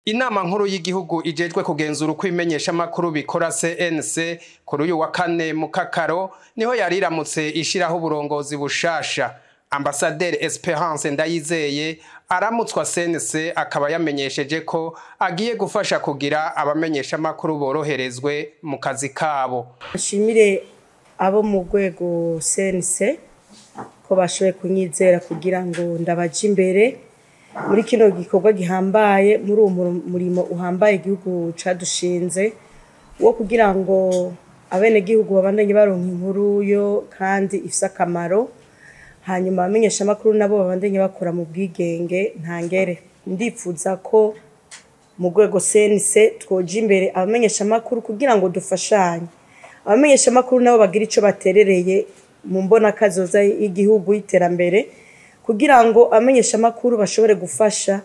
Inama nkuru y'igihugu ijejwe kugenzura uko ibimenyeshamakuru bikora CNC kuri uyu wa kane mu Kakaro niho yariramutse ishiraho uburongozi bushasha. Ambasaderi Esperance Ndayizeye aramutswa CNC akaba yamenyesheje ko agiye gufasha kugira abamenyeshamakuru boroherezwe mu kazi kabo. Nshimire abo mu rwego CNC ko bashoboye kunyizera kugira ngo ndabaje imbere muri kino gikorwa gihambaye, muri uwo murimo uhambaye igihugu cadushinze wo kugira ngo abenegihugu babandanye baronka inkuru yo kandi ifise akamaro, hanyuma abamenyeshamakuru nabo babandanye bakora mu bwigenge ntangere. Ndipfuza ko mu rwego CNC twoja imbere abamenyeshamakuru kugira ngo dufashanye, abamenyeshamakuru nabo bagira ico baterereye mu mbonakazoza y'igihugu y'iterambere, kugira ngo abamenyeshamakuru bashobore gufasha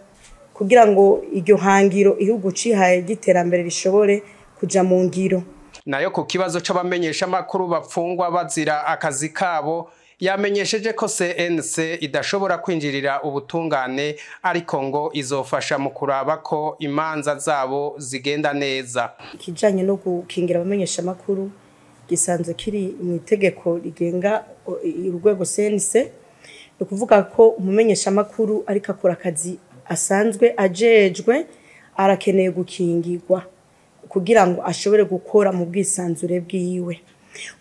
kugira ngo iryo hangiro igihugu cihaye ry'iterambere rishobore kuja mu ngiro. Nayo ku kibazo c'abamenyeshamakuru bapfungwa bazira akazi kabo, yamenyesheje ko CNC idashobora kwinjirira ubutungane, ariko ngo izofasha mu kuraba ko imanza zabo zigenda neza. Ikijanye no gukingira abamenyeshamakuru gisanzwe kiri mu itegeko rigenga urwego CNC. Ni ukuvuga ko umumenyeshamakuru ariko akora akazi asanzwe ajejwe arakeneye gukingirwa kugira ngo ashobore gukora mu bwisanzure bwiwe.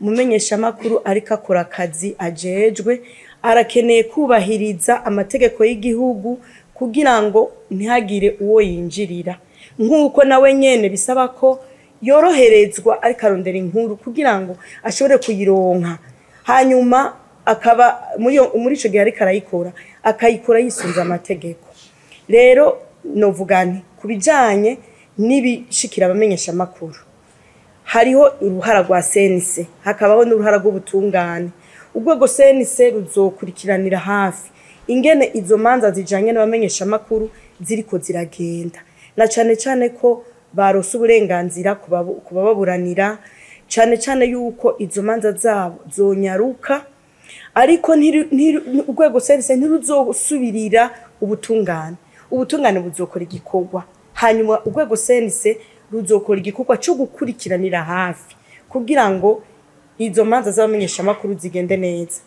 Umumenyeshamakuru ariko akora akazi ajejwe arakeneye kubahiriza amategeko y'igihugu kugira ngo ntihagire uwo yinjirira, nk'uko nawe nyene bisaba ko yoroherezwa ariko arondera inkuru kugira ngo ashobore kuyironka, hanyuma akaba muri ico gihe ariko arayikora akayikora yisunze amategeko. Rero novuga nti ku bijanye n'ibishikira abamenyeshamakuru hariho uruhara rwa CNC, hakabaho n'uruhara rw'ubutungane. Urwego CNC ruzokurikiranira hafi ingene izo manza zijanye n'abamenyeshamakuru ziriko ziragenda, na cane cane ko barose uburenganzira kubababuranira, cane cane yuko izo manza zabo zonyaruka, ariko urwego CNC ntiruzosubirira ubutungane. Ubutungane buzokora igikorwa, hanyuma urwego CNC ruzokora igikorwa cyo gukurikiranira hafi kugira ngo izo manza z'abamenyeshamakuru zigende neza.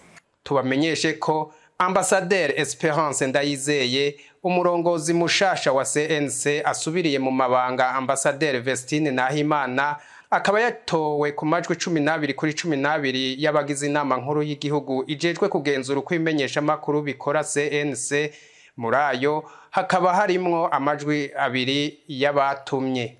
Tubamenyeshe ko Ambasaderi Esperance Ndayizeye, umurongozi mushasha wa CNC, asubiriye mu mabanga Ambasaderi Vestine Nahimana, akaba yatowe ku majwi 12 kuri 12 y'abagize inama nkuru y'igihugu ijejwe kugenzura uko ibimenyeshamakuru bikora CNC. Muri ayo hakaba harimwo amajwi 2 y'abatumye.